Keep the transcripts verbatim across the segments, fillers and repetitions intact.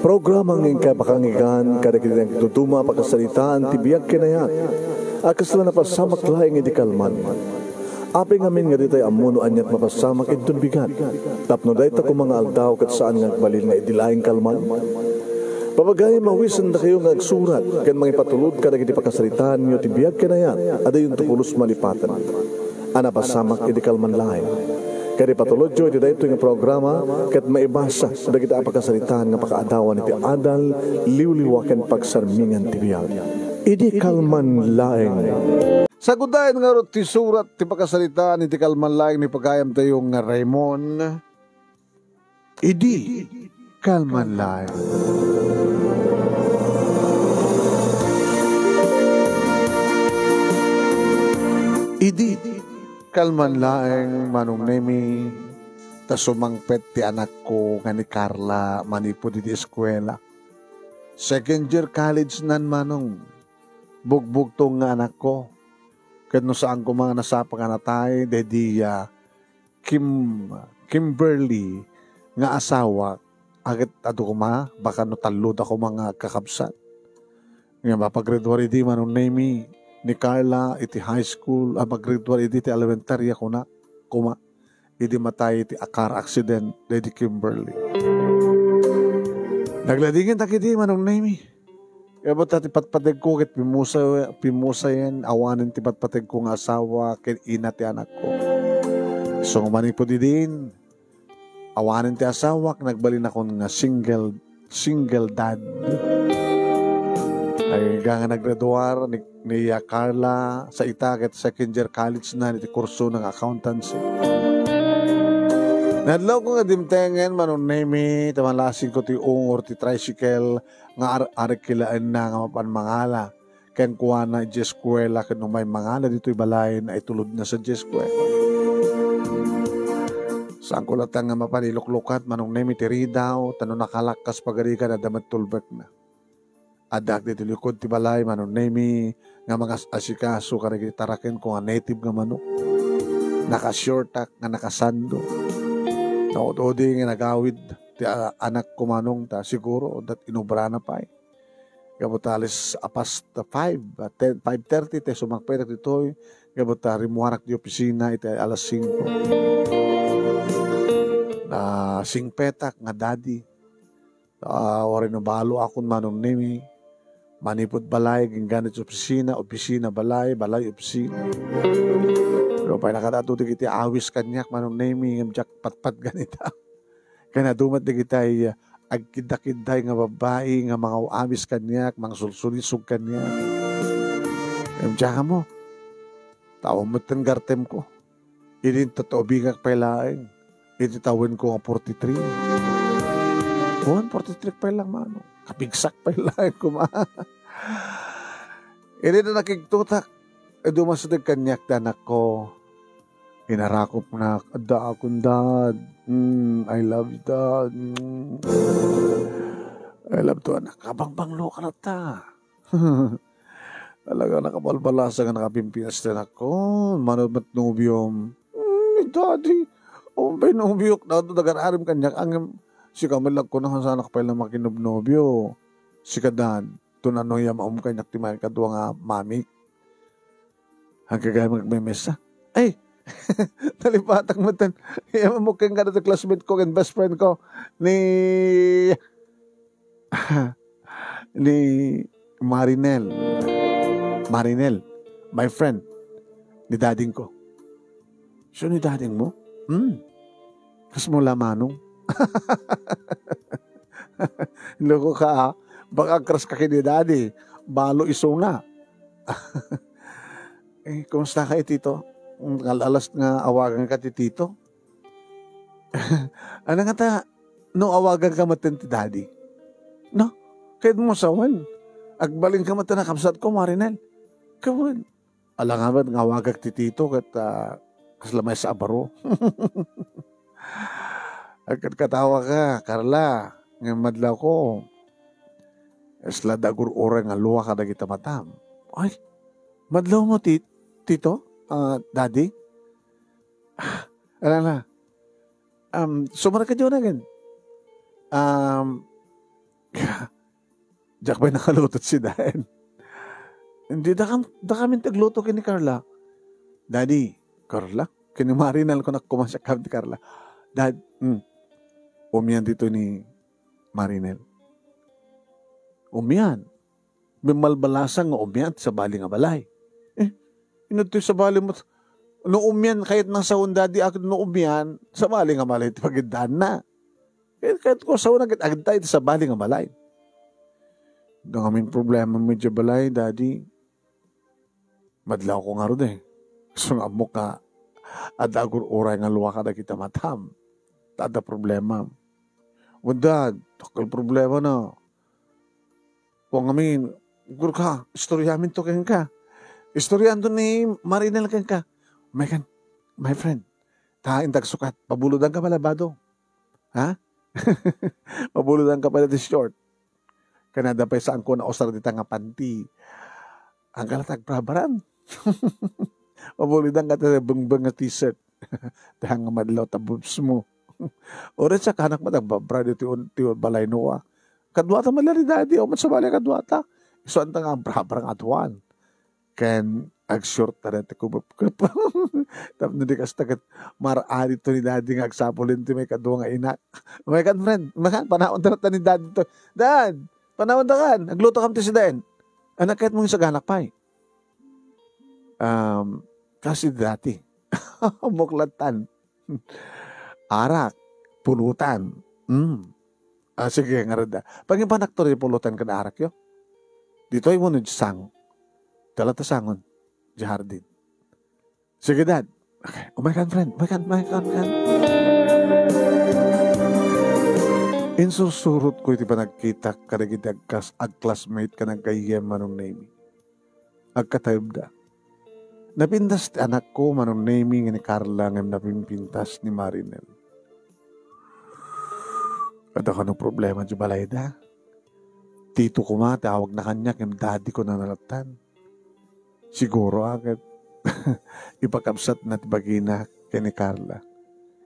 Programa nga inkay makangigan kadagiti nagduduma a pakasaritaan ti biag ken ayat a kasla napasamak laeng idi kalman. Apay ngamin nga ditay ammo no aniat mapasamak inton bigat, tapno dayta koma nga aldaw ket saan nga agbalin nga idi laeng kalman? Papagayam a awisendakayo nga agsurat ken mangipatulod kadagiti pakasaritaanyo ti biag ken ayat a dayonto pulos malipaten a napasamak idi kalman laeng. Ket ipatulodyo iti daytoy nga programa ket maibasa dagiti a pakasaritaan nga pakaadawan iti adal, liwliwa ken pagsarmingan ti biag. Idi kalman laeng. Sagudayen ngarud ti surat ti pakasaritaan iti kalman laeng ni pagayamtayo nga Raymond. Idi kalman laeng. Idi kalman laeng, Manong Nemi, ta sumangpet ti anakko nga ni Carla manipud iti eskuela. Second year college nan, Manong. Bugbugtong nga anakko. Ket no saan koma nga nasapa nga natay, daydi, ah, Kim-, Kimberly nga asawak, ket adu koma, baka no talloda koma nga agkakabsat. Nga mapagraduar idi, Manong Nemi, ni Carla iti high school, a, magraduar idi ti elementarya kuna, koma, idi matay iti a car accident daydi Kimberly. Nagladingendak idi, Manong Nemi. Ket ta ti patpategko ket pimusa-, pimusayen awanen ti patpategko nga asawa ken ina ti anakko. So, manipud idin, awanen ti asawak, nagbalinakon nga single, single dad. Ay, nga nagraduar ni, ni, ah, Carla, sa ita ket second year college na iti kurso nga accountancy. Nadlawko nga dimtengen, Manong Nemi, ta malasingko ti ungor ti tricycle nga ar-, arkilaenna nga mapan mangala kenkuana idiay eskuela ken umay mangala ditoy balay, naitulodna sadiay eskuela. Saanko latta nga mapan iluklukat, Manong Nemi, ti ridaw, ta no nakalakkas pagarigan, adda met tulbekna. Addaak ditoy likod ti balay, Manong Nemi, nga mangas-asikaso kadagiti tarakenko nga native nga manok. Naka-shortak nga nakasando. Naud-udi nga nagawid ti, ah, anakko, Manong, ta siguro, dat inubrana pay. Gapu ta alas, a, past five, ah, ten, five thirty, te, sumangpetak ditoy. Gapu ta rimmuarak ti opisina iti alas singko. Ah, singpetak nga daddy. Ah, uray no balo akon, Manong Nemi. Manipud balay, agingga iti opisina, opisina, balay, balay, opisina. Pero pay nakadto dagiti awis kaniak, Manong Nemi, ngem diak patpatgan ita. Ken adu met dagitay, ah, agkiddakidday nga babbai nga mangaw-awis kaniak, mangsulsulisog kaniak. Ngem diak ammo. Tao met ti gartemko. Idi tataubingak pay laeng iti tawenko nga forty-three. Wen, forty-three pay lang, Manong. Kapigsak pay laeng koma. Idi nakigtotak, idi umasideg kaniak ti anakko, inarakopnak, "Addaakon, Dad. Mm, I love you, Dad. Mm. I love to, anak." Kabangbangloka latta. Talaga, nakabalbalasa nga nakapimpias ti anakko. Mano met nobiom? "Hmm, Daddy, awan pay nobiok. Daw, dagar-arim kaniak, ngem sika met lang kuna, saanak pay lang makinobnobio. Sika, Dad, to nano yam-, awan kaniak ti maikadua nga mamik." Agkagayam nga agmemesa. Ay! Nalipatak metten. Yam-, ammok ken kada ti classmate ko ken best friend ko ni ni Marinel. Marinel, my friend, ni dadingko. "Siya ni dadingmo?" "Hmm. Kasmo la, Manong?" Loko ka, ah. Baka crush ka ken ni daddy. Balo isuna. Eh, kumusta ka, eh, tito? Al-alas nga awagan ka ti tito. Ano nga ta, no awagan ka metten ti daddy? No? Ket mo sawen. Agbalin ka metten a kabsat ko, Marinel. Kawen. Ala nga met nga awagak ti tito ket, ah, kasla maysa a baro. Agkatawa ka, Carla. Ngem madlaw ko, kasla da gur-uray nga lua kadagita matam. Ay, madlaw mo, ti-, tito? Ah, daddy? Ala na. Um, sumara ka dyan agad. Um, Dakpay nakaluto ti sidaen. Hindi, dakam, dakamin ti agluto ken ni Carla. Daddy, Carla? Ken ni Marinel, kunak koma siak ken ni Carla. Dad, hmm, umian ditoy ni Marinel. Umian. Bimmalbalasang nga umian ti sabali nga balay. Eh, ino ti sabali mo? No umian, kayat nang sawen, Daddy, ak-, no umian, sabali nga balay ti pagiddaanna. Kayat, kayat ko sawen, agid-, agidda iti sabali nga balay. Dangamin problema mi idiay balay, Daddy. Madlawko ngarud, eh. Isu nga ammok nga adda agur-uray nga lua kadagiti matam. Ta adda problema. Wen, Dad, dakkel problemana. Wen ngamin, ugreka, istoriamin to kenka. Istoriaanto ni Marinel kenka. My friend, my friend, ta intag sukat, pabulodanka pay labi adu. Ha? Pabulodanka pay ti short. Ken adda pay saanko nausar dita nga panty. Angka la ti agbrabraam. Pabulodanka ti bengbeng nga t-shirt. Ti haan nga madlaw ta boobs mo. Uray sakanak met agbabra ditoy un-, ti balay Noah. Kaduata met la ni Daddy, o met sabali kaduata. Isuanta nga abrabra nga aduan. Ken agshort ta dayta kubepkep. Tapno di kasta ket mar-a dito ni Daddy nga agsapulen ti maikadua nga inak. Umaykan, friend. Umaykan, panawantakan ni Daddy to. Dad, panawantakan. Agluto kam ti sidaen. Anak, kayat mo nga saganak pay. Um, kasi dati. Muklatan. Arak, pulutan. Mm. Ah, sige, ngarud da. Pangipanak to di pulutan ken arak yo. Ditoy mo no sango. Dala ta sangon. Di hardin. Sige, Dad. Okay. Umaykan, friend. Umaykan, umaykan, umaykan. Insursurot ko iti panagkitak kadagiti agkas-, agclassmate ken aggayyem, Manong Nemy. Agkatayubda. Napintas ti anakko, Manong Nemy, nga ni Carla, ngem napimpintas ni Marinel. Adda kano problema di balayda? Tito koma ti awagna kaniak, ngem daddy ko na nalatan. Siguro, a, ket ipakabsatna ti bagina ken ni Carla.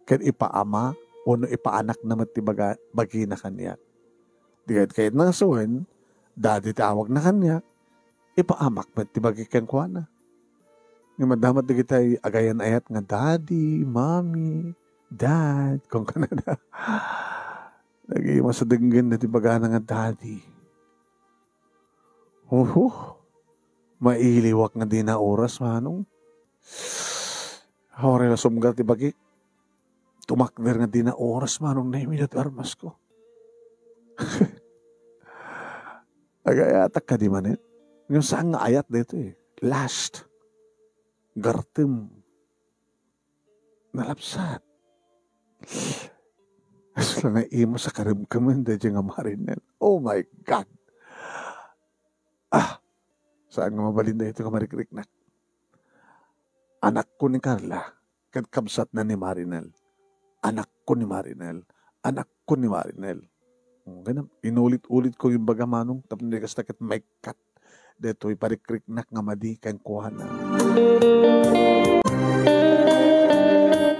Ket ipaama wenno ipaanakna met ti baga-, bagina kaniak. Di ket kayatna nga sawen, daddy ti awagna kaniak, ipaamak met ti bagi kenkuana. Ngem adda met dagiti agayan-ayat nga, "Daddy, Mommy, Dad," kunkunada. Nagimas a denggen dagiti bagana nga, "Daddy." Uhu, mailiwak nga dina oras, manong. Uray la sumgar ti bagik. Tumakder nga dina oras, Manong Nemy, daytoy armasko. Agayatak kadi manen? Ngem saan nga ayat daytoy, eh. Last. Gartem. Nalabsat. Kasla naimas a karemkemen daydiay nga Marinel. Oh my God! Ah! Saan nga mabalin daytoy nga marikriknak? Anakko ni Carla, ket kabsatna ni Marinel. Anakko ni Marinel. Anakko ni Marinel. Hmm, ganun. Inulit-ulit ko yung baga, manong, tapno di kasta ket maikkat daytoy parikriknak nga madi kenkuana.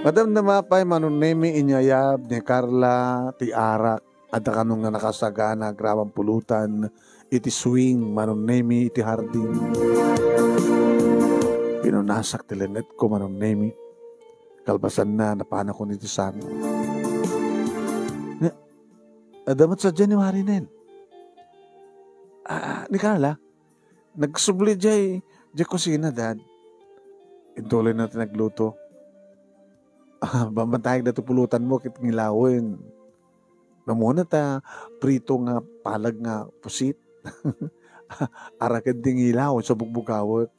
Madamdama pay, Manong Nemy, inyayab ni Carla ti arak. Adda kano nga nakasagana agraman pulutan iti swing, Manong Nemy, iti hardin. Pinunasak ti lengngetko, Manong Nemy. Kalpasanna, napanakon iti sango. Nga, adda met sadiay ni Marinel. Ah, ni Carla, nagsubli diay, diay kusina, Dad. Intuloyna ti nagluto. Ah, bambantayan daytoy pulutanmo ket ngilawen. Namuna ta prito nga palag nga pusit. Araked ti ngilaw sa bugbugawek.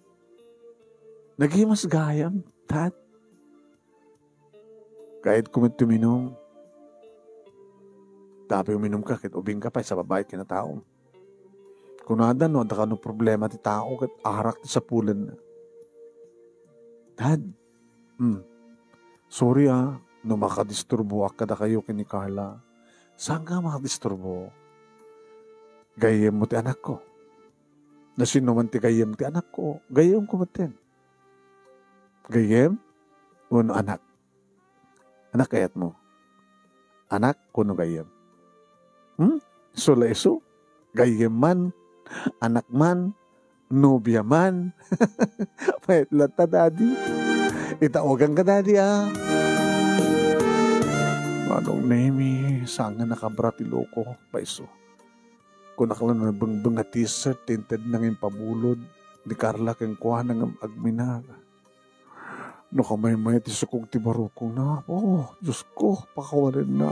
Nagimas gayam, Dad. Kayatko met ti uminum. Tapno uminumka ket ubingka pay sa babai ken a tao. Kunada no adda kano problema ti tao ket arak ti sapulenna. Dad, hmm, sorry, ah, no makadisturboak kadakayo ken ni Carla. Saanka makadisturbo? Gayyemmo ti anakko. No siano man ti gayyem ti anakko, gayyemko metten. Gayyem wenno anak? Anak kayatmo? Anak wenno gayyem? Hmm? Isu la isu? gayyem man, anak man, nobia man. Mayat latta, Daddy. Itawagan ka, Daddy, ah. Manong Nemi, saan nga nakabra ti loko, payso. Kunak la nabengbenga T-shirt ti inted na nga impabulod ni Carla kenkuana ngem agminag. No kamaymay ti sukog ti barukongna, oh, Diosko, pakawalenna.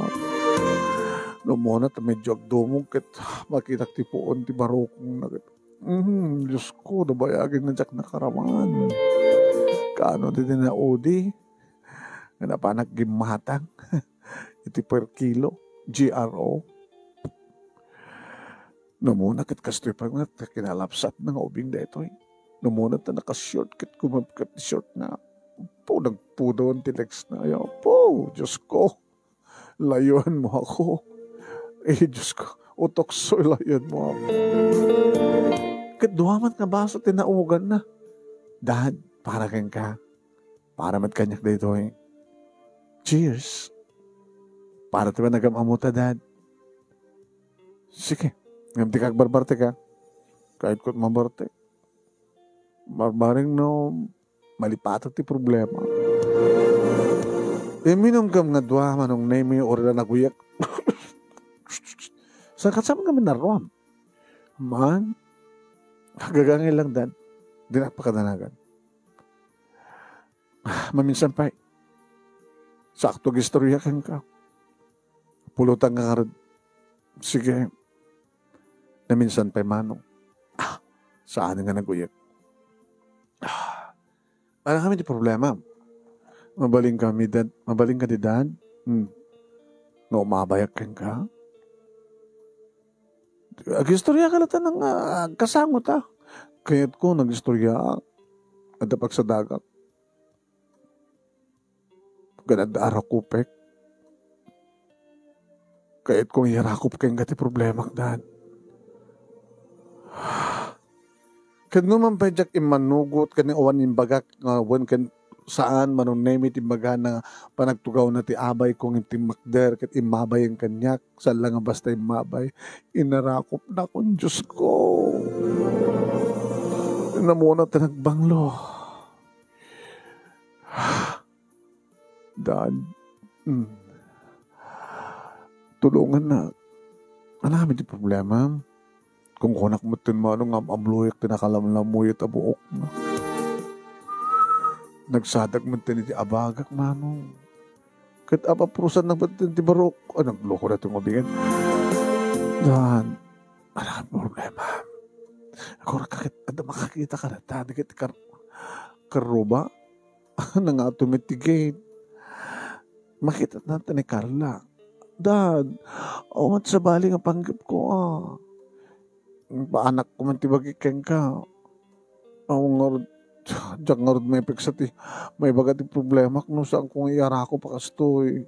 No umuna ta medyo agdumog ket makitak ti puon ti barukongna ket, mm, Diosko, nabayagen nga diak nakaraman. Kaano ti tinaudi? Nga napanak gimmatang iti per kilo, G R O. No umuna ket kastoy pay met, kinalapsatna nga ubing daytoy. No umuna ta naka-short ket kumapkat ti shortna. Po, nagpudawan ti legsna. Ay, po, Diosko, layuenmo ako. Eh, Diosko, utokso, layuenmo ako. Ket dua met nga baso ti nauganna. Dad, para kenka. Para met kaniak daytoy. Cheers. Para ti panagam-amuta, Dad. Sige. Ngem dika agbarbartek, a. Kayatko ti mabartek. Barbareng no malipatak ti problema. Imminumkam nga dua, Manong Nemi, uray la naguyek. Saan ket saan kami naruam? Man, agagangay lang, Dad. Dinak pakadanagan. Ah, maminsan pay. Sakto agistorya kenka. Pulutan ka ngarud. Sige. Naminsan pay, Manong. Ah, saan nga naguyek? Ah, ano kami ti problema? Mabalin kami, Dad. Mabalin ka di, Dad? Hmm. Nga umabayak kenka? Agistorya ka latta nga agkasango ta. Kayatko nga agistorya. Adda pagsadagak. Ken adda arakupek. Kayatko nga iyarakup kenka ti problemak, Dad. Ket no man pay diak immanugot ken awan imbagak nga wen ken saan, Manong Nemi, ti imbagana nga panagtugawna ti abayko nga timmakder ket immabayen kaniak, saan la nga basta immabay, inarakupnakon, Diosko. Namuna ta nagbanglo. Dad, mm, tulongannak. Ano kami ti problema? Kunkunak metten, Manong, nga am-amloyak ti nakalamlamuyo ta buokna. Nagsadag metten iti abagak, Manong. Ket apapurusannak metten ti barok. Ah, nagloko daytoy nga ubing. Dad, ano ti problema? Agurayka ket adda makakita kadakuada ket kar-, karruba. Nangato met ti gate. Makita ta ni Carla. Dad, awan sabali nga panggepko, a. Paanakko man ti bagi kenka. Awan ngarud, diak ngarud maipeksa ti maibaga ti problemak no saanko nga iyarakup a kastoy.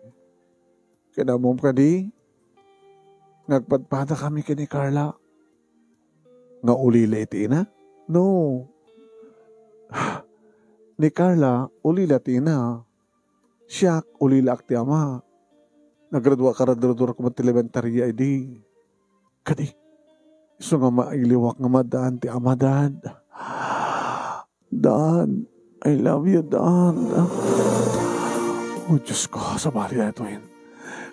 Ket ammom kadi nga agpadpadakami ken ni Carla nga ulila iti ina? No. Ni Carla, ulila ti ina. Siak, ulilaak ti ama. Nagradua-, karadradua koma ti elementaria idi. Kadi, isu nga mailiwak nga madan ti ama, Dad. Dad, I love you, Dad. Oh, Diosko, sabali daytoyen.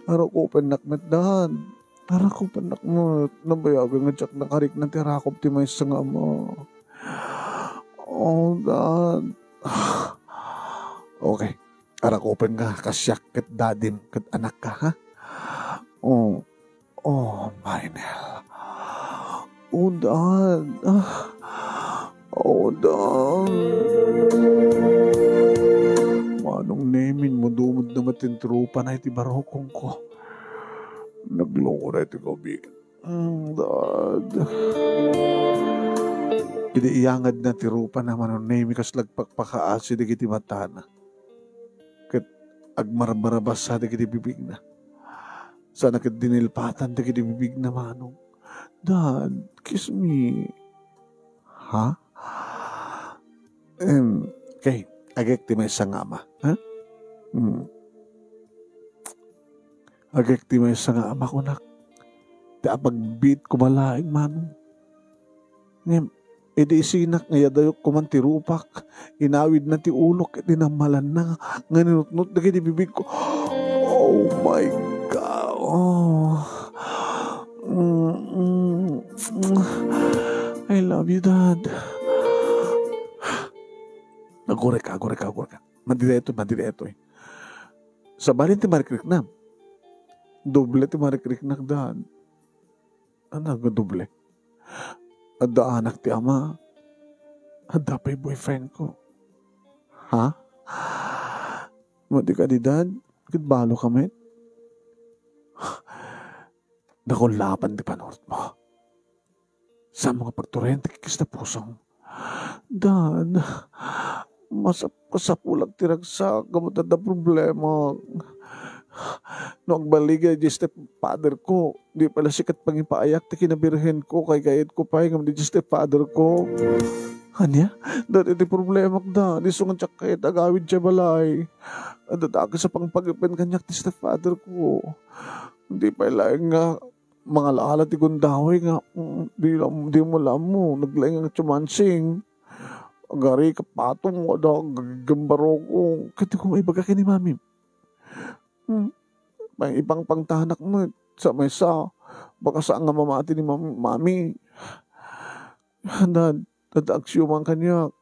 Arakupennak met, Dad. Arakupennak met. Nabayagen nga diak nakarikna ti arakup ti maysa nga ama. Oh, Dad. Okay. Arakupenka, kasiak ket dadim ket anakka, ha? Oh. Oh, Marinel. Oh, Dad. Ah. Oh, Dad. Manong Nemi, mudumod na met ti rupana iti barukongko. Nagloko daytoy nga ubing. Mm, Dad. Idi iyangadna ti rupana, Manong Nemi, kasla agpakpakaasi dagiti matana. Ket agmarbarabasa dagiti bibigna. Sana ket dinilpatan dagiti bibigna, Manong. Dad, kiss me. Ha? Em, okay. Agek ti maysa nga ama, ha? Hmm. Agek ti maysa nga ama, kunak. ti apagbiit ko balaeng, mami. Ngem, idi isinak nga iyadayokko man ti rupak, inawidna ti ulok ket dinammalanna nga ninutnot dagiti bibigko. Oh my God! Oh. Mm, mm, mm. I love you, Dad. Agurek, agurek, agurek. Madi daytoy, madi daytoy. Sabali ti marikriknam. Doble ti marikriknak, Dad. Ania nga doble? Adda anak ti ama. Adda pay boyfriend ko. Ha? Madi kadi, Dad? Ket balo ka met? Nakullapan ti panunotmo. Saan mo nga pagturayan ti kikis ti pusong? Dad, masap-, kasapulak ti ragsak, gapu ta adda problema. No agballigen daydi stepfather ko, di pay la sika ti pangipaayak ti kinabirhen ko, kaykayatko pay ngem daydi stepfather ko. Ania? Daydi ti problemak, Dad, isu nga diak kayat agawid idiay balay. Adda dakes a pangpagipem kaniak ti stepfather ko. Di pay laeng nga mangala-ala ti gundaway nga, mm, di la, di mo la ammo, naglaing nga tumansing. Agari ka patong, wada, gagambaro ko. Ket di ko maibaga ken ni Mami. Hmm. May ipangpangtanak mo, sa maysa, baka saan nga mamati ni Mam-, Mami. Dad, dad, agsiuman kaniak.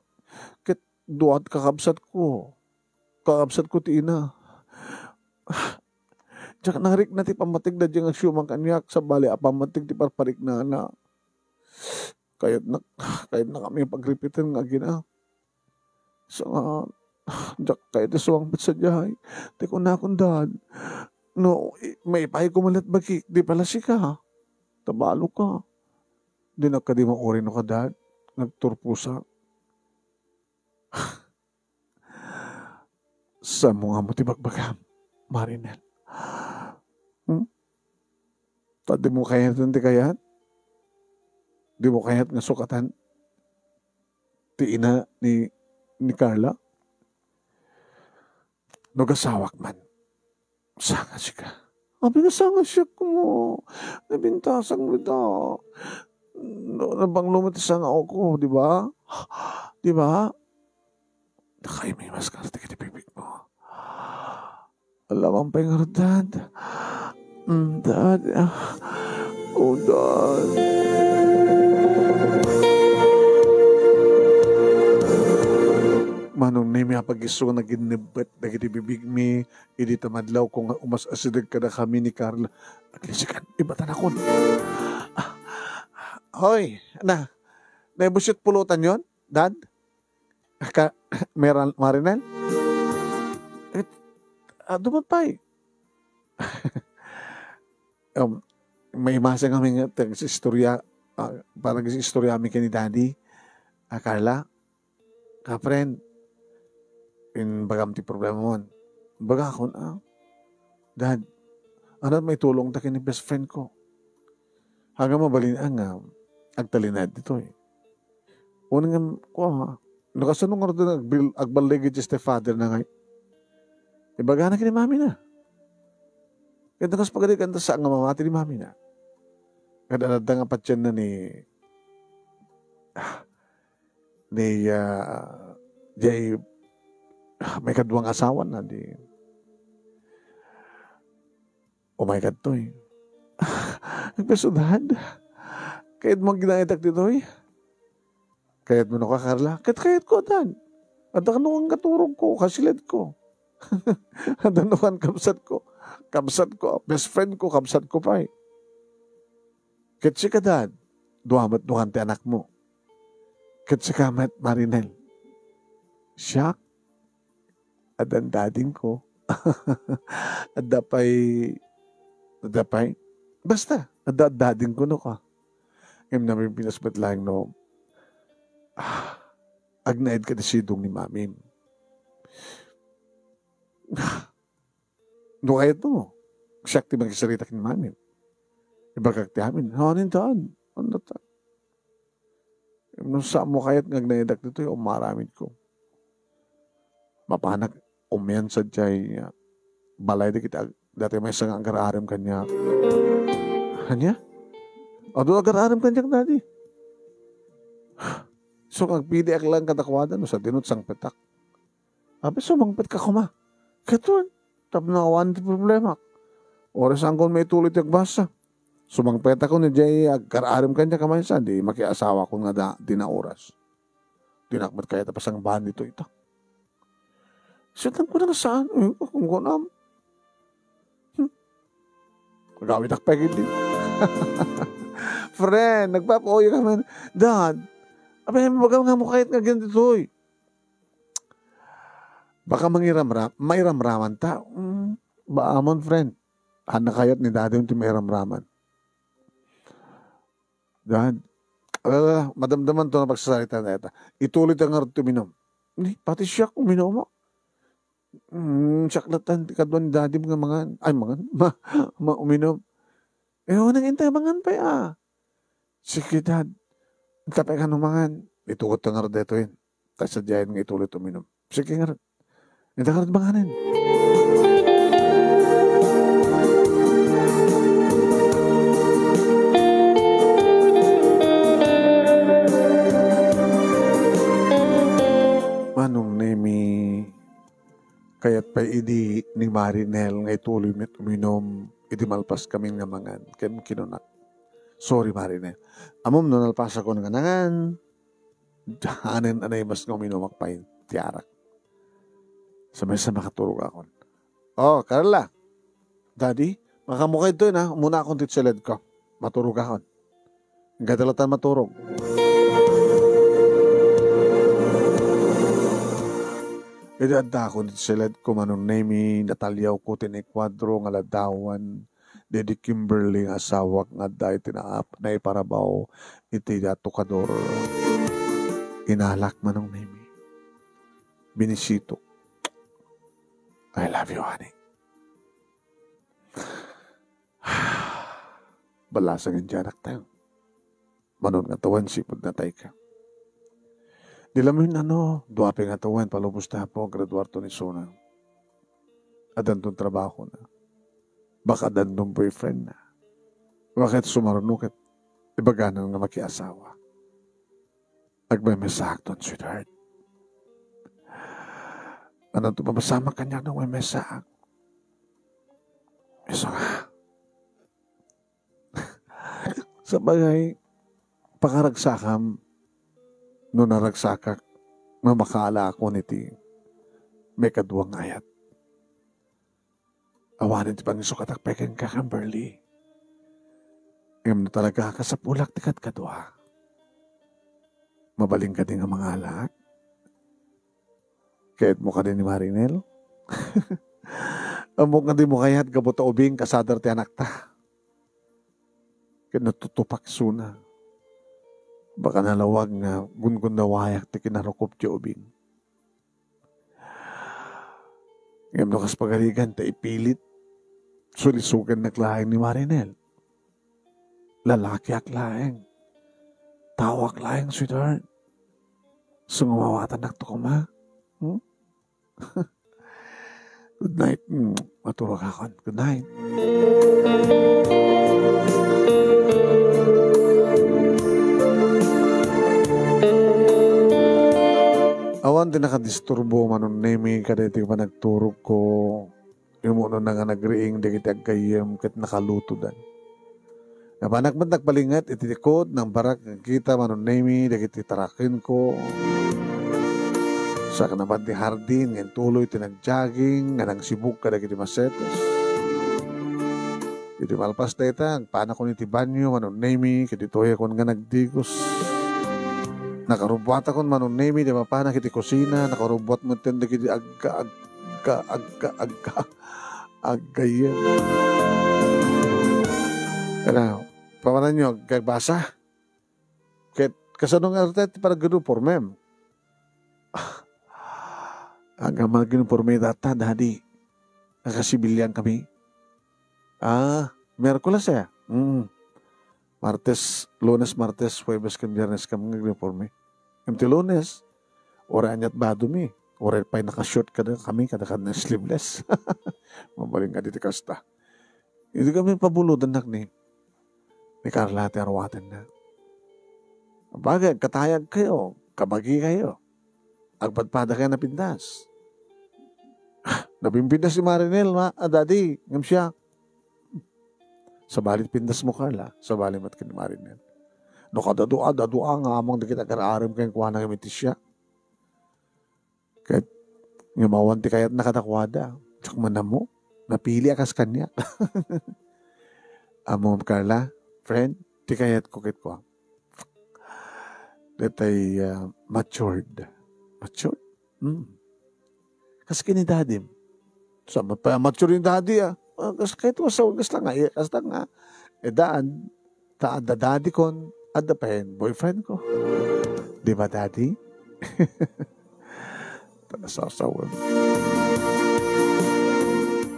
Ket dua ti kakabsat ko. Kakabsat ko ti ina. Diak narikna ti pammategda diay nga agsiuman kaniak, sabali a pammateg ti parpariknana. Kayatna, kayatna kami pagripiten nga agina. Sa nga, diak kayat isuang met sadiay. Ti kunakon, Dad, no, i-, maipay ko met laeng bagik, di pay la sika. Ta balo ka. Dinak kadi mauray no ka, Dad, nagturposak. Saan mo nga ammo ti bagbagam, Marinel? Hmm? Ta di mo kayatan ti kayat? Di mo kayat nga sukatan ti ina ni, ni Carla? No agasawak man, saan nga sika? Apay nga saan nga siak, kumo? Nabintasak mo ita. No, nabanglo mo ti sangaok, di ba? Di ba? Nakaimas ka sa tikitipikpik mo. Alam ang pangarutan. Mm, Dad, ah. Oh, Dad. Manong Nemi, apag-isu nga naginnebbet dagiti bibigmi, idi ta madlawko nga umas-asideg kadakami ni Carla. Aglisikan, ibatanakon. Ah, hoy, na, naibussit pulutan yon, Dad? Ka, Meral-, Marinel? Eh, ah, dumat pay. Um, maimasang kami nga tag-istorya, ah, para istorya mi ken ni Daddy. Ah, Carla, ka friend, imbagam ti problema mo. Bagakon, ah, Dad, ano maitulong ta ken ni best friend ko? Haga mabalin nga agtalinaed ditoy. Uno nga, kua, no kasano nga rod agbil-, agballig iti stepfather na ngay? Ibagana ken ni mami na. Ket no kas pagadi kanta sa nga mamati ni mami na. Ket adda nga patien na ni, ah, ni, ah, jay, ah, may kaduang asawa na di. Oh my God, toy. Nagpasudad. Kayat mo ginaitak ditoy? Kayat mo no ka, Carla? Ket kayat ko, Dad. Adda kano nga turog ko, kasiled ko. Adda no kan kabsat ko. Kabsat ko, best friend ko, kabsat ko pay. Ket sika, Dad, dua met dukan ti anak mo. Ket sika met, Marinel. Siak, addan dading ko. Adda pay, adda pay. Basta, adda dading ko no ka. Ngem namimpinas met laeng no, ah, agnaed ka ti sidong ni mamim. No kayat mo, siak ti makisarita ken mamim. Ibagak ti amin. Hawanin taan. Ano ta? No, saan mo kayat nga agnaedak ditoy, umaramid ko. Mapanak, umian sa jay, ah, balay dagiti ag-, dati maysa nga agar-arem kaniak. Ania? Adu agar-arim kaniak, Daddy. So, agpidiak lang kadakuada, no, sadino sangpetak. Abi, sumangpetka koma. Katon, tapno awan ti problema. Oras angkon maituloy ti agbasa. Sumangpetakon, idiay agkar-arim kaniak a maysa, di makiasawakon nga da, di na oras. Dinak met kayat a pasangbahan ditoy ita. Siya, tan ko na saan, eh, kung kunam. Hmm. Agawidak pay gidi. Friend, nagpapaoy kami. Dad, abi, mabagal nga mo kayat nga ganitoy. Baka mangiramra-, mairamraman ta. Mm, ba amon, friend. Hanna kayat ni Daddy ti mairamraman. Dad, ala, madamdaman to nga pagsasarita na ita. Ituloy ta nga rut uminom. Ni, pati siya uminom. Mm, siak latan ti kaduan ni Daddy nga mangan. Ay, mangan. Ma, ma, uminom. Eh, unang intay mangan pay, ah. Sige, Dad. Ita pay kano mangan. Itugot ta nga rut detoy. Ta sadiayen nga ituloy uminom. Sige nga rut. Ita nga rut manganen. Manong Nemi, kayat pay idi ni Marinel nga ituloy met uminom idi malpas kami nga mangan. Ken kinunak, "Sorry, Marinel. Ammom no nalpasakon nga nangan, hanen a naimas nga uminumak pay ti arak. Sa maysa makaturogakon." "Oh, Carla. Daddy, makaammo kayto na. Umuna akon ti seled ko. Maturogakon." Gatalatan maturog. Idi adda ako iti seled ko, Manong Nemi, nataliaw ko ti naikuadro nga ladawan daydi Kimberly nga asawak nga adda iti naap-, naiparabaw iti tokador. Inalak, Manong Nemi. Binisitok. I love you, honey. Balasang iti anakta. Manon nga tawen sipud natayka. Di lamin ano, dua pay nga tawen palubos ta apo, graduarto ni Sona. Addanton trabahona. Baka addanton boyfriendna. Baka ket sumaruno ket ibagana nga makiasawa. Agmemesaakton, sweetheart. Ano to, mapasamak kaniak no agmemesaak? Isu nga. Sabagay, pakaragsakam no naragsakak no makaalaakon iti maikadua nga ayat. Awanen ti pangisukatko pay kenka, Kimberly. Ngem no talaga kasapulak ti kadkadua, mabalin kadi nga mangalaak? Kayatmo kadi ni Marinel? Ammok nga dimo kayat gapu ta ubing kasadar ti anakta. Ket natutupak isuna. Baka nalawag nga gungunnawayak ti kinarukob ti ubing. Ngem no kas pagarigan ta ipilit, sulisugannak laeng ni Marinel. Lalakiak laeng. Taoak laeng, sweetheart. Sungawawatanak to koma. Hmm? Good night. Mm, maturog akon. Good night. Awan ti nakadisturbo, Manong Nemi, kadaytoy panagturogko. Immunona nga nagriing dagiti aggayyem ket nakalutodan. Napanak met nagpalinget iti likod, nangbarak nga kita, Manong Nemi, dagiti tarakenko. Sakana met ti hardin nga intuloy ti nagjogging nga nangsibug kadagiti masetes. Iti malpas dayta, agpanakon iti banyo, Manong Nemi, ket ditoyakon nga nagdigos. Nakarubbuatakon, Manong Nemi, di mapanak iti kusina, nakarubbuat metten dagiti agga, agga, agga, agga. Aggayyem. Ala, pamananyo, ag-, agbasa? Ket kasano nga arta ti panagunipormem? Aga managuniporme data, Daddy. Nakasibilian kami. Ah, Miyerkules, eh. Mm. Martes, Lunes, Martes, Huwebes, ken Biyernes kami nga aguniporme. Ngem ti Lunes, uray aniat badomi, uray pay naka-short kada kami, kada, kada sleeveless. Mabalin nga diti kasta. Idi kami pabulodannak ni, ni Carla ti aruatenna. Bagay, agkatayagkayo, kabagikayo. Agpadpadakayo a napintas. Napimpintas ni Marinel, ma-, a, Daddy, ngem siak. Sabali ti pintasmo, Carla. Sabali met ken ni Marinel. No kadadua, dadua nga among dagiti agar-arem kenkuana ngem iti siak. Ket ngem awan ti kayatna kadakuada. Diak man ammo. Napili a kas kaniak. Ammom, Carla, friend, ti kayatko ket kua. Detay, ah, matured. Matured? Hmm. Kas ken ni Daddy. Sa, ma-, pa-, mature ni Daddy, ah. Ah, kas, kahit wasa, kas lang nga, eh, kas lang nga. Edaan, ta adda daddy kon, adda pa boyfriend ko. Di ba, Daddy? Tara, sasawen.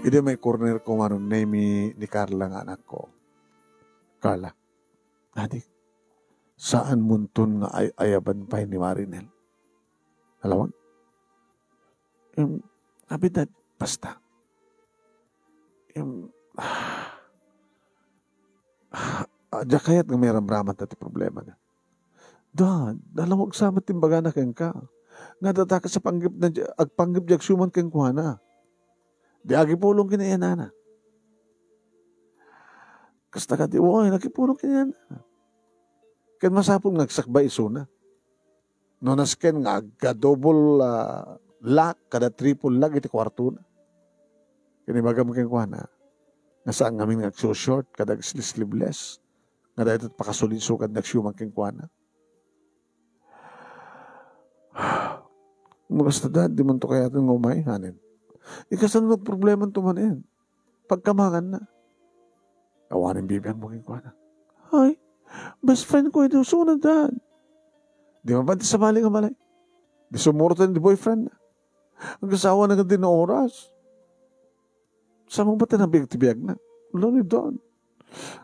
Idi may corner ko, manong Nemi ni Carla nga anakko. Carla, Daddy, saan munton nga ay-ayaban pay ni Marinel? Nalawag? Em, abi, Dad, basta. Em, ah, ah, diak kayat nga mairamraman ta ti problema na. Dad, nalawag sa met ti imbagana kenka. Nga adda ta kas a panggep na di-, agpanggep di agsiuman kenkuana. Di agipulong ken ni inana. Kasta kadi, wen, agipulong ken ni inana. Ken masapul nga agsakbay isuna. No nasken nga agga-double, ah, lock kada triple lock iti kuartona. Ken ibagam kenkuana, nga saan ngamin nga agsushort kada agsli-sleeveless, nga dayta ti pakasulisoganda agsiuman kenkuana. No kasta, Dad, dimonto kayaten nga umay, hanen. Ikasano nga problemanto manen? Pagkamakanna. Awanen bibiangmo kenkuana. Ay, best friend ko idi isuna, Dad. Di man pati sabali nga balay. Di sumuroten ti boyfriend na. Agasawa na kadin oras. Sa mo ba ti nabiag ti biag na? Ulo ni Don.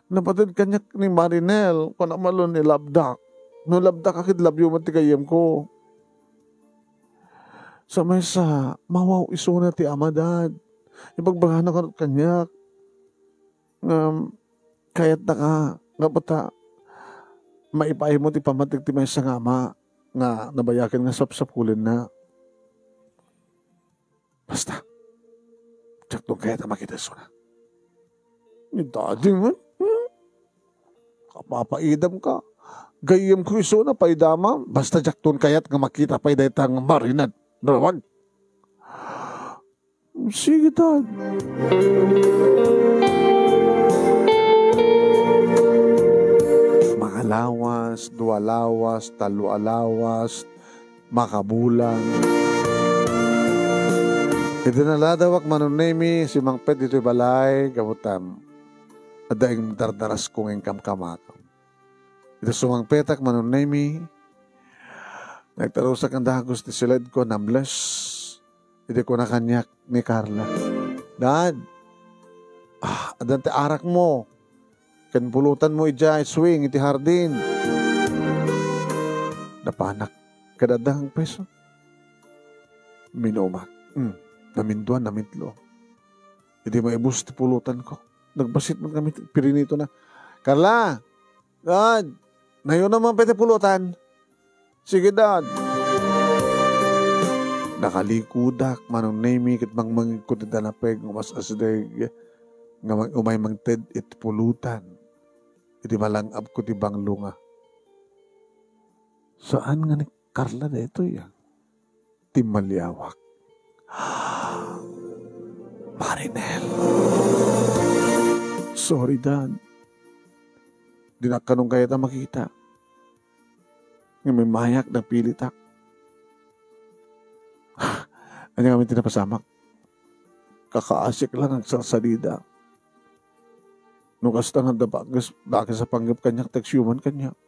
Napatid kaniak ni Marinel, kuna malon ni Labdak. No Labdak, akit labyo met ti gayyem ko. Sa maysa, mawaw isuna ti ama, Dad. Ibagbagana kaniak. Ngem, kayatna ka, nga bata, maipaay mo ti pammatik ti maysa nga ama, nga nabayaken nga sapsapulenna. Basta, diakton kayat a makita isuna. Ni Daddy man, hmm? Kapapaidam ka. Gayyem ko isuna, paidamam. Basta diakton kayat nga makita pay dayta nga Marinel. Nalawag. Sige, Dad. Makalawas, dua lawas, tallo a lawas, makabulan. Iti naladawak, Manong Nemi, simangpet ditoy balay, gapu ta adda ing dardarasko nga inkamkamakam. Iti sumangpetak, Manong Nemi, nagtarusak nga dagus ti siledko, namles. Iti kuna kaniak ni Carla, "Dad, ah, addan ti arakmo ken pulutanmo idiay swing iti hardin." Napanak, ket adda nga peso. Minumak. Hmm, namindua, namitlo. Idi maibus ti pulutanko, nagbassit met kami ti pirinitona. "Carla! Dad! Nayon man pay ti pulutan?" "Sige, Dad." Nakalikudak, Manong Nemi, ket mangmangegko ti danapeg nga umas-asdeg nga mang-, umay mangted iti pulutan. Idi malang-abko ti banglo nga, saan nga ni Carla daytoy, ah? Timmaliawak. Marinel. Sorry, Dad. Dinak kanon kayat a makita. Ngem immayak, napilitak. Ania ngamin ti napasamak? Kakaasik lang agsalsalida. No kasta nga adda bakes, bakes a panggep kaniak, ta agsiuman kaniak.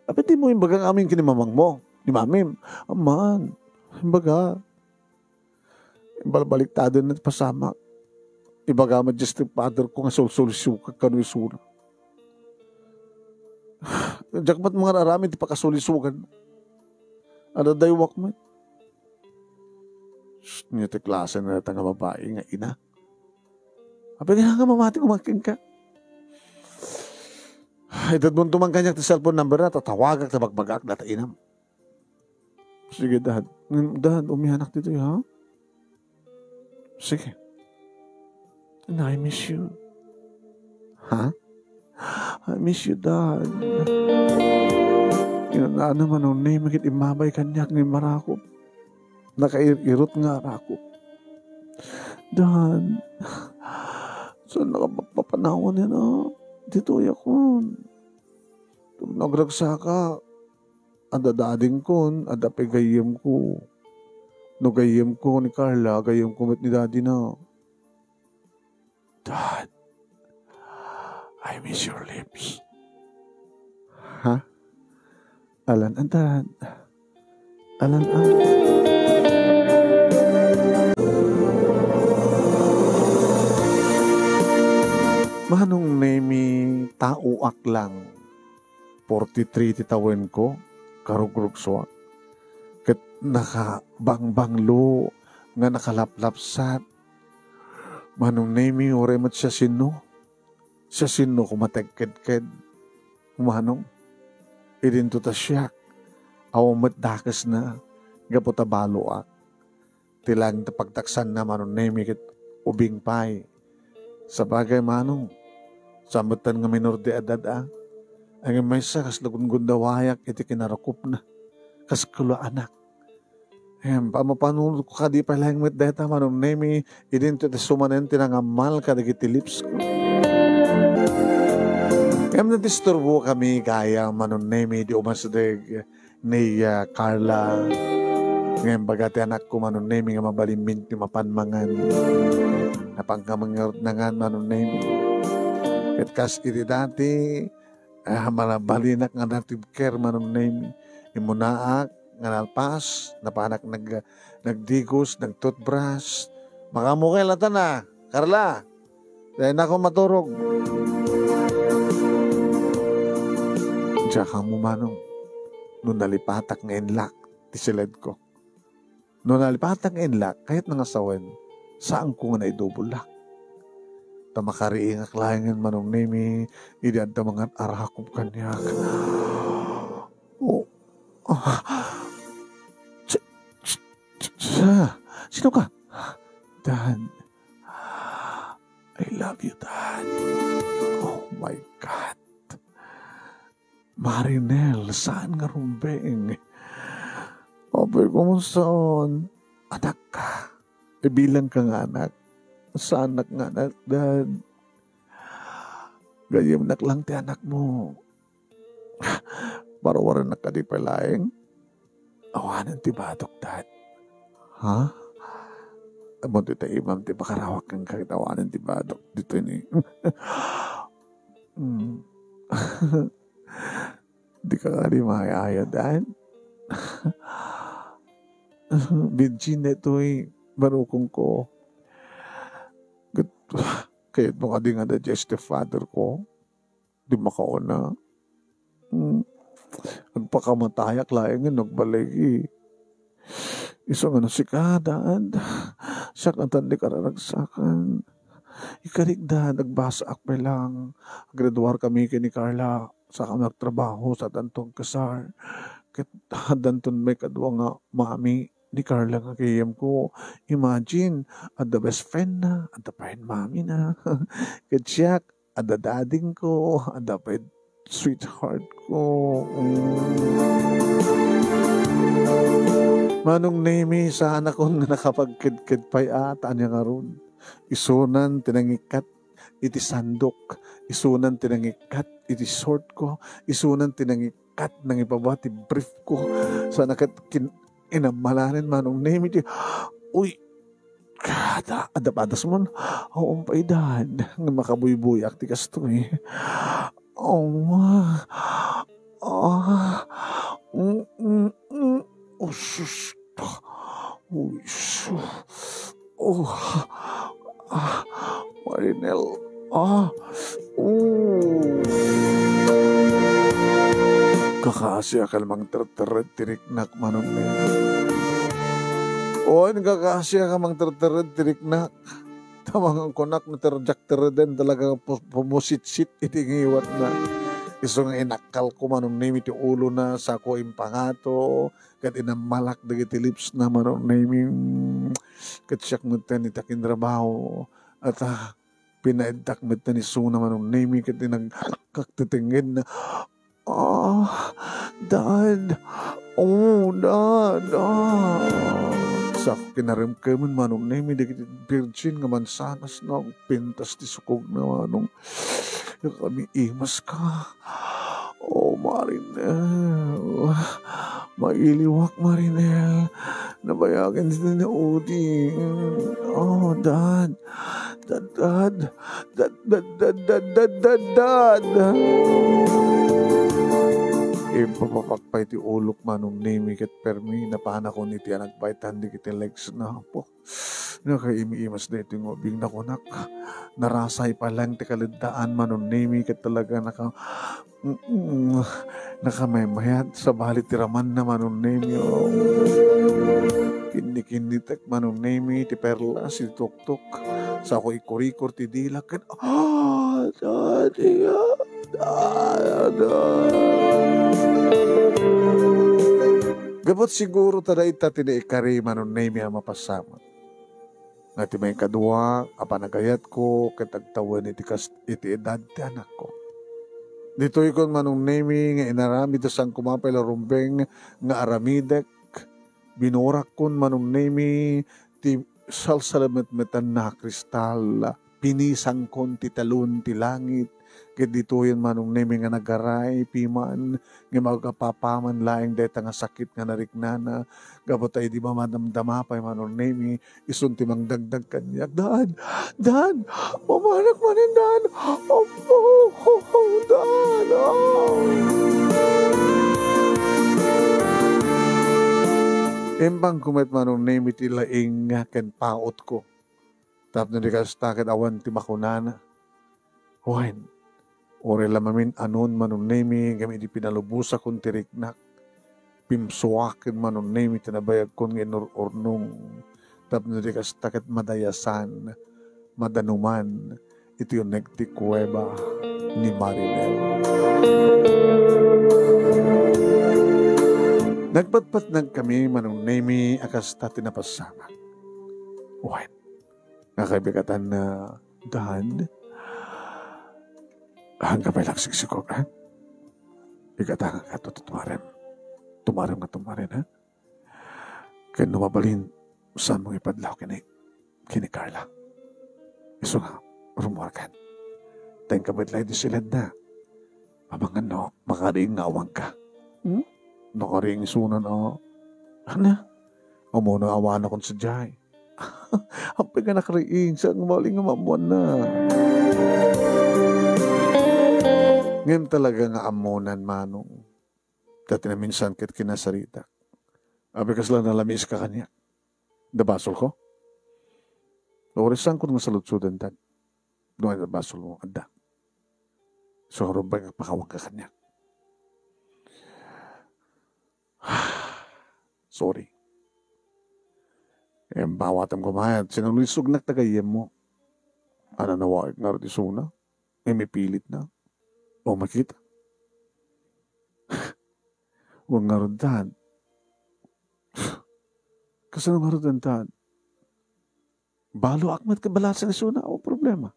Apay dimo imbaga nga amin ken ni mamangmo, ni mamim? Amman, imbaga. Imbalbaliktaden ti pasamak. Ibaga met diay stepfather ko nga sulsulisog kano isuna. Diak met mangar-aramid ti pakasulisogan. Adadaywak met. Sus, ania ti klase na dayta nga babai nga ina? Apay nga mamati ko makenka? Itedmonto man kaniak ti cellphone number na, tatawagak ta bagbagaak data inam. Sige, Dad. Ngem, Dad, umianak ditoy, ha? Sige. And I miss you. Ha? I miss you, Dad. Kinunana Manong Nemi ket immabay kaniak nga immarakop. Nakair-irot nga arakop. Dad, saan ka mapapanawan yan, ah? Ditoy ako. Nagragsaka, adda dadingkon, adda pay gayyemko. No gayyemko ni Carla, gayyemko met ni dadina. Dad, I miss your lips. Ha? Alan, ah, Dad. Alan, ah. Manong Nemi, taoak lang. Forty-three ti tawenko, karugrugsoak. Ket nakabangbanglo nga nakalaplapsat. Manong Nemi, uray met siasino. Siasino koma ti agkedked. Manong, idinto ta siak. Awan met dakesna, gapu ta baloak. Ti laeng ti pagtaksanna, Manong Nemi, ket ubing pay. Sabagay, Manong, saan metten nga minor de edad, a? Ngem maysa, kasla gungundawayak iti kinarakopna. Kas kula anak. Em, pamapanunotko kadi pay laeng met dayta, Manong Nemi, idinto ti sumanen ti nangammal kadagiti lipsko. Ngem nadisturbokami gayam, Manong Nemi, di umasdeg ni, ah, Carla. Ngem baga ti anakko, Manong Nemi, nga mabalinmin ti mapan mangan. Napan ka mangarud nangan, Manong Nemi. Ket kas iti dati, ah, malabalinak nga natibker, Manong Nemi. Immunaak nga nalpas, napanak nag-, nagdigos, nagtoothbrush. Makaammoka latta na, Carla. Dayna ko maturog. Diak ammo, Manong, no nalipatak nga inlak ti siledko. No nalipatak nga inlak, kayatna nga sawen, saanko nga naidubolak. Ta makariingak laengen, Manong Nemi, idi adda mangat-arakop kaniak. Oh. Ah. Sa-, sa-, sa-, sino ka? Dad. I love you, Dad. Oh my God. Marinel, saan nga rumbeng? Apay, kumusta on? Anak ka. Ibilang ka nga anak. Saanak nga anak, Dad. Gayyemnak lang ti anak mo. Paruwarennak kadi pay laeng? Awanen ti badok, Dad. Ha? Ammom ti ta imam ti makarawak kenka ket awanen ti badok ditoy ni. Mm. Di ka kadi maayayo, Dad? Virgin daytoy barukongko. Ket kayatmo kadi nga adda diay stepfather ko? Di makauna. Hmm. Agpakamatayak laeng nga agbaligi. Isu nga no sika, Dad, siak nga tan di kararagsakan. Ikarik, Dad, agbasaak pay lang. Aggraduar kami ken ni Carla. Saka nagtrabaho, sa tanto agkasar. Ket addanton maikadua nga mami ni Carla nga gayyemko. Imagine, adda best friend na, adda pay mami na. Ket siak, adda daddy ko, adda pay sweetheart ko. Mm. Manong Nemi, saanakon nga nakapagkedked pay a, ta ania ngarud? Isunan ti nangikkat iti sandok, isunan ti nangikkat iti short ko, isunan ti nangikkat nangipabaw ti brief ko. Sana ket kin-, inammalanen Manong Nemi ti, uy, kada, adda padas man. Awan pay, Dad, nga makabuybuyak ti kastoy. Oh, ah, mm, mm, mm. Oh, sus. Uy, su-, oh, ah, Marinel, ah, oh. Kakaasiak a mangtertered ti riknak, Manong Neng. Wen, kakaasiak a mangtertered ti riknak. Tamangan kunak no ti diak tereden talaga pu-, pumusitsit iti ngiwatna. Isu nga inakkalko, Manong Nemi, ti ulona, sako impangato, ket inammalak dagiti lipsna, Manong Nemi. Ket siak metten iti akinrabaho. At, ah, pinaedtak metten isuna, Manong Nemi, ket inagkak ti tengngedna. "Ah, Dad. Oh, Dad, ah." Sako kinaremkemen, Manong Nemi, dagiti virgin nga mansanas nga agpintas ti sukogna, Manong. Kami imaska. Oh, Marinel. Mailiwak, Marinel. Nabayagen ti naudi. Oh, Dad. Dad, Dad. Dad, Dad, Dad, Dad, Dad, Dad, Dad. Impapapak pay ti ulok, Manong Nemi, ket permi napanakon iti anagbaytan dagiti legs na. Apo, nakaimiimas daytoy nga ubing, nakunak. Narasay pa lang ti kaleddaan, Manong Nemi, ket talaga naka-, mm, nakamaymayat sabali ti ramanna, Manong Nemi, oh. Kinnikinnitek, Manong Nemi, ti perlas iti tuktok. Sako ikurikor ti dilak ket, ah, Daddy, ah, Dad, ah. Gapu ta siguro ta dayta ti naikari, Manong Nemi, a mapasamak. Nga ti maikadua a panagayatko ket agtawen iti kas-, iti edad ti anakko. Ditoykon, Manong Nemi, nga inaramid a saan koma pay la rumbeng nga aramidek. Binurakkon, Manong Nemi, ti salsalemetmetanna a kristal. Pinisangkon ti talon ti langit. Ket ditoyen, Manong Nemi, nga nagaray piman, nga magapapaman laeng dayta nga sakit nga nariknana. Gapu ta idi mamadamdama pay, Manong Nemi, isun ti mangdagdag kaniak, "Dad! Dad! Mamanak manen, Dad! Apo! Dad! Ah!" Imbangko met, Manong Nemi, ti laing ken pautko. Tapno di kasta ket awan ti makunana. Wen, uray la mamin-anon, Manong Nemi, ngem idi pinalubosakon ti riknak, pimsuaken, Manong Nemi, ti nabayagkon nga inur-urnong. Tapno di kasta ket madayasan, madanuman, iti uneg ti kuweba ni Marinel. Nagpatpatnagkami, Manong Nemi, a kasta ti napasamak. Wen, nga kaibigatan na, Dad, haan ka pay la agsiksikog, ha? Igatangak nga tumarem. Tumarem nga tumarem, ha? Ken no mabalin, saan mo ipadlaw kini, kini Carla? Isu nga, rummuarkan. Tengka met la idi siledna. Amangan no, makariing nga awanka. Hmm? Nakariing isunan a. Ana? Ammona awanakon sadiay. Apay nga nakariing, saan nga mabalin nga maammoanna? Ngem talaga nga ammonan, Manong. Ta ti naminsan ket kinasaritak. Apay kasla nalamiska kaniak? Adda basolko? Uray saanko nga saludsoden, Dad. No adda basolmo, adda. Isu nga rumbeng nga pakawanka kaniak. Sorry. Em, bawatem koma, sinullisognak ta gayyemmo. Ana, nawaek ngarud isuna? Em, ipilitna? O makita? Wen ngarud, Dad. Kasano ngarud, Dad? Baloak met ket balasen isuna, awan problema.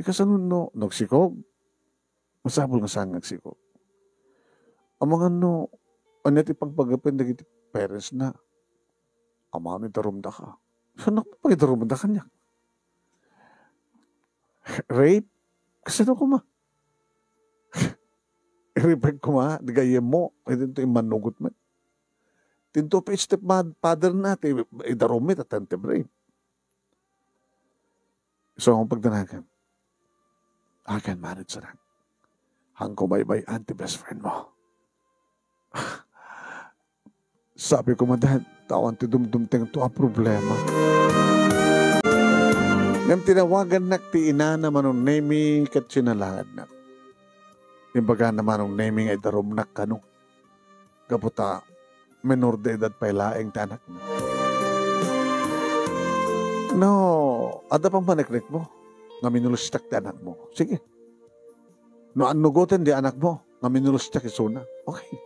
Ikasano no, no agsikog? Masapul nga saan nga agsikog. Amangan no, ania ti pagpagapen dagiti parents na? Amangan no idarumda ka. Saan nga pagidarumda kaniak? Rape? Kasano koma? Rape koma, di gayyemmo. Iti immanugot met. Tinto pa stepmad-, father na, ti idarum met, attempted rape. So, ang pagdanagan, I can manage that. Hangko baybay-an ti best friend mo. Sabi ko, Madan, tawan ti dumdumteng to a problema. Ngem tinawagannak ti inana Manong Nemi ket sinalangadnak. Imbagana Manong Nemi nga idarumnak kano. Gapu ta menor de edad pay laeng ti anakna. No, adda pampaneknekmo nga minulestak ti anakmo. Sige. No annugoten di anakmo nga minulostiak isuna, okay.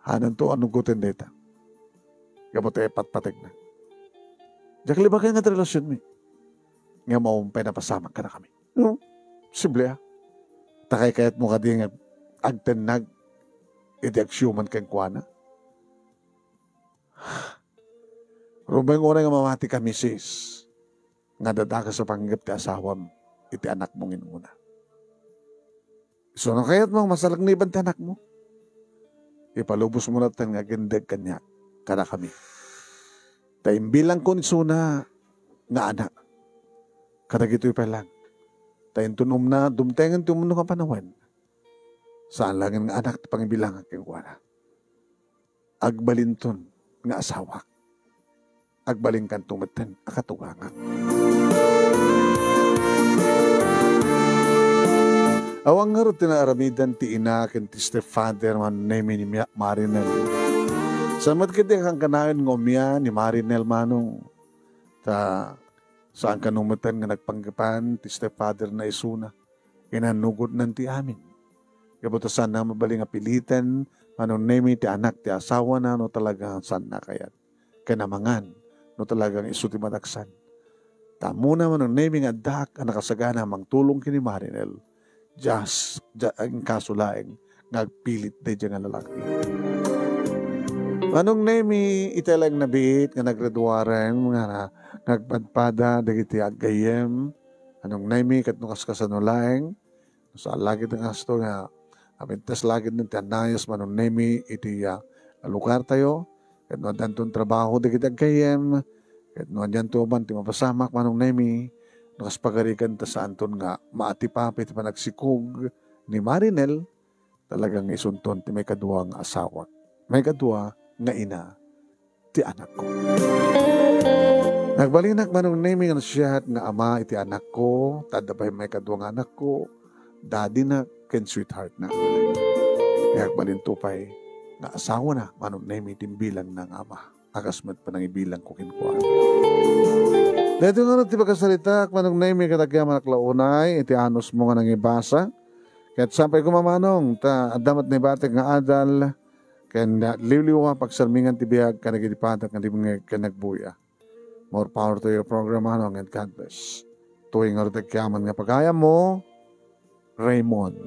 Hananto annugoten dayta. Gapu ta ipatpategna. Diak libagen nga ti relasionmi. Nga maumpay napasamak kadakami. No? Posible, ah. Ta kaykayatmo kadi nga agtennag iti agsiuman kenkuana? Rumbeng uray nga mamati ka, misis, nga adda dakes a panggep ti asawam iti anakmo nga inuna. Isu no kayatmo nga masalakniban ti anakmo, ipalubosmo latta nga agindeg kaniak, kadakami. Ta imbilangko isuna nga anak. Kadagitoy pay lang. Ta inton umna, dumtengen ti umno nga panawen. Saan laengen nga anak ti pangibilangak kenkuana. Agbalinton nga asawak. Agbalinkanto metten a katugangak. Awan ngarud ti naaramidan ti ina ken ti stepfather, Manong Nemy, ni Mia-, Marinel. Saan met ketdi a kankanayon nga umia ni Marinel, Manong. Ta saan kano metten nga nagpanggepan ti stepfather na isuna. Inannugotnan ti amin. Gapu ta saanna mabalin nga piliten, Manong Nemy, ti anak ti asawana no talaga saanna kayat. Ken amangan no talagang isu ti madaksan. Ta ammona, Manong Nemy, nga addaak a nakasagana a mangtulong ken ni Marinel. Just, ja-, inkaso laeng nga agpilit daydiay nga lalaki. Manong Nemy, iti laeng nabiit nga nagreduaren nga, nga agpadpada dagiti aggayyem, Manong Nemy, ket no kaskasano laeng, saan la ketdi nga kasto nga napintas la ketdi ti annayos, Manong Nemy, iti, ah, lugartayo, ket no addanton trabaho dagiti aggayyem, ket no addanto man ti mapasamak, Manong Nemy, no kas pagarigan ta saanton nga maatipapi ti panagsikog ni Marinel, talaga nga isunton ti maikadua nga asawak, maikadua nga ina ti anakko. Nagbalinak, Manong Nemy, nga siak nga ama iti anakko, ta adda pay maikadua nga anakko, daddy-na ken sweetheart-na. Kaya agbalinto pay nga asawana, Manong Nemy, ti imbilangna nga ama. Akas met panangibilang ko kenkuana. Daytoy ngarud ti pakasaritak, Manong Nemy, ket agyamanak la unay iti anusmo nga nangibasa. Ket sapay koma, Manong, ta adda met naibatek nga adal ken liwliwa pagsarmingan ti biag kadagiti padak nga dimngeg ken nagbuya. More power to your program, Manong, and God bless. Toy ngarud ti agyaman nga pagayammo, Raymond.